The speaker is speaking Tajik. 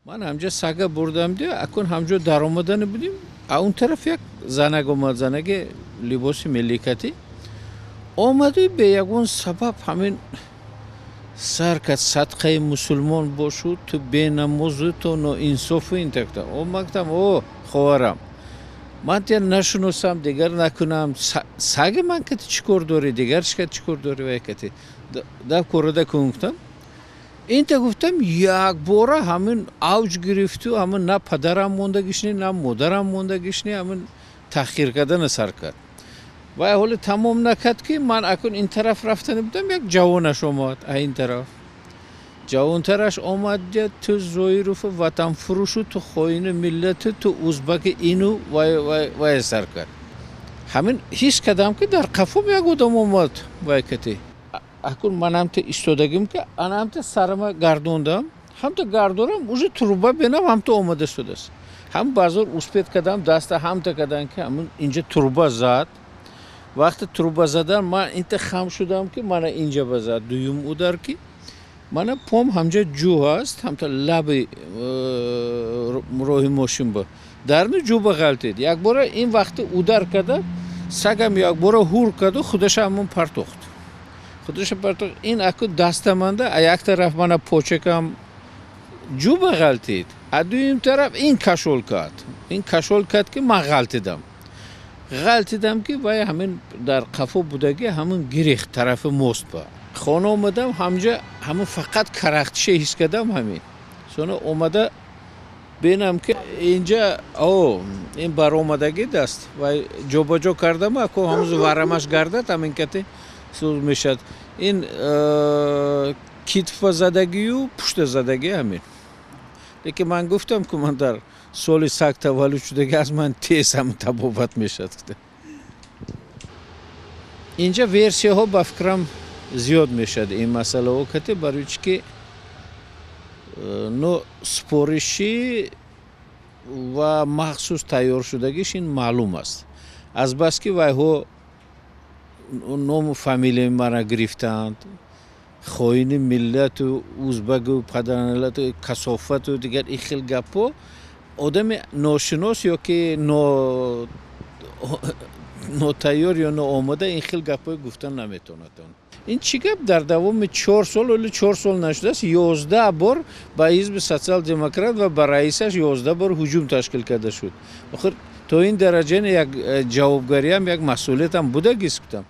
Ман ҳамҷа сага бурдам, ди акун ҳамҷо даромадани будим, а он тараф як занак омад, занаги либоси милликатӣ омаду бе ягон сабаб ҳамин сар кард: «Садқаи мусулмон бошу, ту бенамозу, ту ноинсофу». Ин такта о ман гуфтам: «О хоҳарам, ман тя нашуносам, дигар накунам. Саги ман кати чӣ кор дорӣ, дигар чӣ кати чӣ кор дорӣ?» Вай кати дав корода кун гуфтам. Инта гуфтам, якбора ҳамин авҷ гирифту ҳамин на падарам мондагишни, на модарам мондагишни, ҳамин таҳқир кардана сар кард. Вай ҳоле тамом накард, ки ман акун ин тараф рафтани будам, як ҷавонаш омад, а ин тараф ҷавонтараш омад: «Ту Зоиров ватанфурӯшу, ту хоини миллату, ту узбаки ину вай». Сар кард. Ҳамин ҳис кардам, ки дар қафом як одам омад. Вай кати акун ман ҳамта истодагим, ки ана ҳамта сарама гардондам, ҳамта гардорам, уже труба бенам ҳамта омада шудааст. Ҳам базор успеть кардам, даста ҳамта кардам, ки ҳамин инҷа труба зад. Вақти труба задан ман инта хам шудам, ки мана инҷа ба зад дуюм удар, ки мана пом ҳамҷа ҷӯ ҳаст, ҳамта лаби роҳи мошин ба дарни ҷӯ ба ғалтид. Якбора ин вақти удар карда, сагам якбора ҳур карду худаша ҳамон партохт, худаша партохт. Ин аку дастаманда, а як тараф мана почакам ҷӯ ба ғалтид, а дуюм тараф ин кашол кард, ин кашол кард, ки ман ғалтидам, ғалтидам, ки вай ҳамин дар қафо будагӣ ҳамин гирехт тарафи мост. Ба хона омадам, ҳамҷа ҳамин фақат карахтиша ҳис кардам. Ҳамин сона омада бинам, ки инҷа о ин баромадагӣ даст вай ҷобаҷо кардам, ако ҳамуз варамаш гардад, ҳамин кати суз мешавад. Ин китфа задагию пушта задагӣ ҳамин. Лекин ман гуфтам, ки ман дар соли саг таваллуд шудагӣ, аз ман тез ҳам табобат мешавад. Инҷа версияҳо, ба фикрам, зиёд мешавад ин масъалаҳо кате, барои чӣ ки ну споришӣ ва махсус тайёр шудагиш ин маълум аст, азбаски вайҳо ному фамилияи мара гирифтаанд, хоини миллату узбагу падармиллату касофату дигар ин хел гапҳо. Одами ношинос ё ки нотайёр ё ноомода ин хел гапҳои гуфтан наметавонад. Ин чӣ гап? Дар давоми 4 сол, оли 4 сол нашудааст, 11 бор ба ҳизби Социал-демократ ва ба раисаш 11 бор ҳуҷум ташкил карда шуд. Охир то ин дараҷа як ҷавобгариам, як масъулиятам будагист, гуфтам.